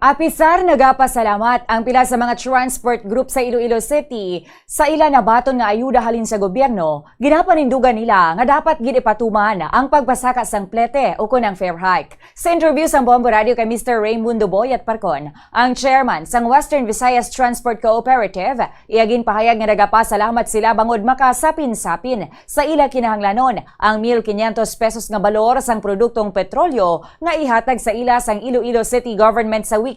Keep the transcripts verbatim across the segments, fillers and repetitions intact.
Apisar nagapasalamat ang pila sa mga transport group sa Iloilo City sa ila nabaton nga ayuda halin sa gobyerno, ginapanindugan nila nga dapat gid ipatuman ang pagpasaka sang plete ukon ang fare hike. Sa interview sang Bombo Radio kay Mister Raymundo Boyat Parcon, ang chairman sang Western Visayas Transport Cooperative, iya ginpahayag nga nagapasalamat sila bangod makasapin-sapin sa ila kinahanglanon ang mil quinientos pesos nga balor sang produktong petrolyo nga ihatag sa ila sang Iloilo City Government sa weekend.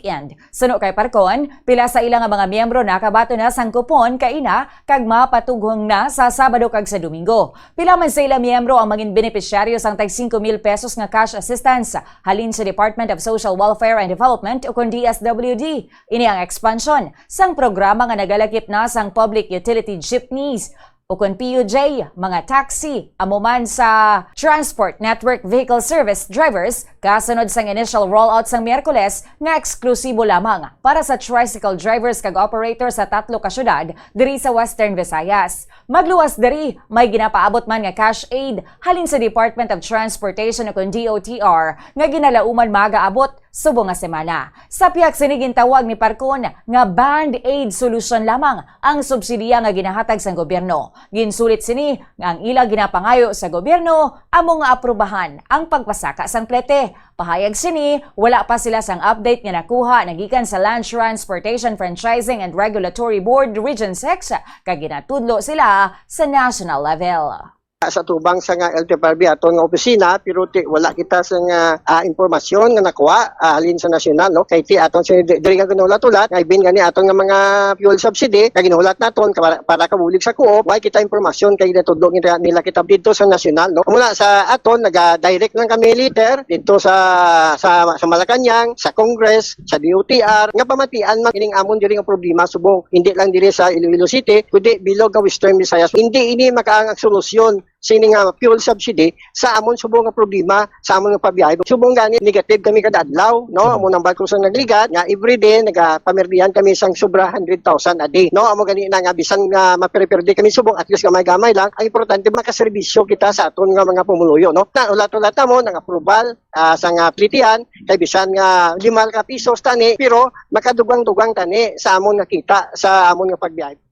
Suno kay Parcon, pila sa ila nga mga miyembro nakabaton na sang kupon kaina kag mapatughong na sa Sabado kag sa Domingo. Pila man sa ila miyembro ang mangin benepisyaryo sang tag singko mil pesos nga cash assistance halin sa Department of Social Welfare and Development ukon D S W D. Ini ang ekspansyon sang programa nga nagalakip na sang Public Utility Jeepneys ukon P U J, mga taxi, amo man sa Transport Network Vehicle Service Drivers, kasunod sang initial rollout sang Miyerkules nga eksklusibo lamang para sa tricycle drivers kag operators sa tatlo ka syudad diri sa Western Visayas. Magluwas diri, may ginapaabot man nga cash aid halin sa Department of Transportation ukon D O T R nga ginalauman magaabot subong nga semana. Sa pihak sini, gintawag ni Parcon nga band-aid solution lamang ang subsidiya nga ginahatag sang gobyerno. Ginsulit sini nga ang ila ginapangayo sa gobyerno amo nga aprubahan ang pagpasaka sang plete. Pahayag sini, wala pa sila sang update nga nakuha na gikan sa Land Transportation Franchising and Regulatory Board Region six, kag ginatudlo sila sa national level. Sa tubang sa nga L T F R B aton nga opisina, pero ti, wala kita sa nga, ah, impormasyon nga nakuha, ah, halin sa nasyonal, no? Kay ti aton si di-, diri nga ginulat-ulat, nga ibin gani aton nga mga fuel subsidy, nga ginulat naton para, para kabulig sa co-op, wala kita impormasyon kay natudlo nila, nila kita dito sa nasyonal, no? Mula sa aton, naga-direct lang kami letter dito sa, sa, sa Malacañang, sa Congress, sa D O T R, nga pamatian man ining amon diri nga problema subong, hindi lang diri sa Iloilo City, kundi bilog nga Western Visayas. Hindi ini makaangag solusyon sini nga fuel subsidy sa amon subong nga problema sa amon nga pabiyahe. Subong gani negative kami kada adlaw, no? Amo nang barko sang nagligad nga everyday nagapamerdihan kami sang sobra hundred thousand a day, no? Amo gani na nga bisan nga maperde-perde kami subong, at least gamay-gamay lang. Ang importante makaserbisyo kita sa aton nga mga pumuluyo, no? Na ulat-ulat mo nang approval, ah, sa nga plitian, kay bisan nga lima ka pisos tani, pero makadugang-dugang tani sa amon nga kita sa amon nga pagbiyahe.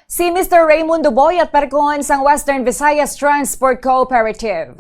Si Mister Raymundo Boyat Parcon sang Western Visayas Transport Cooperative.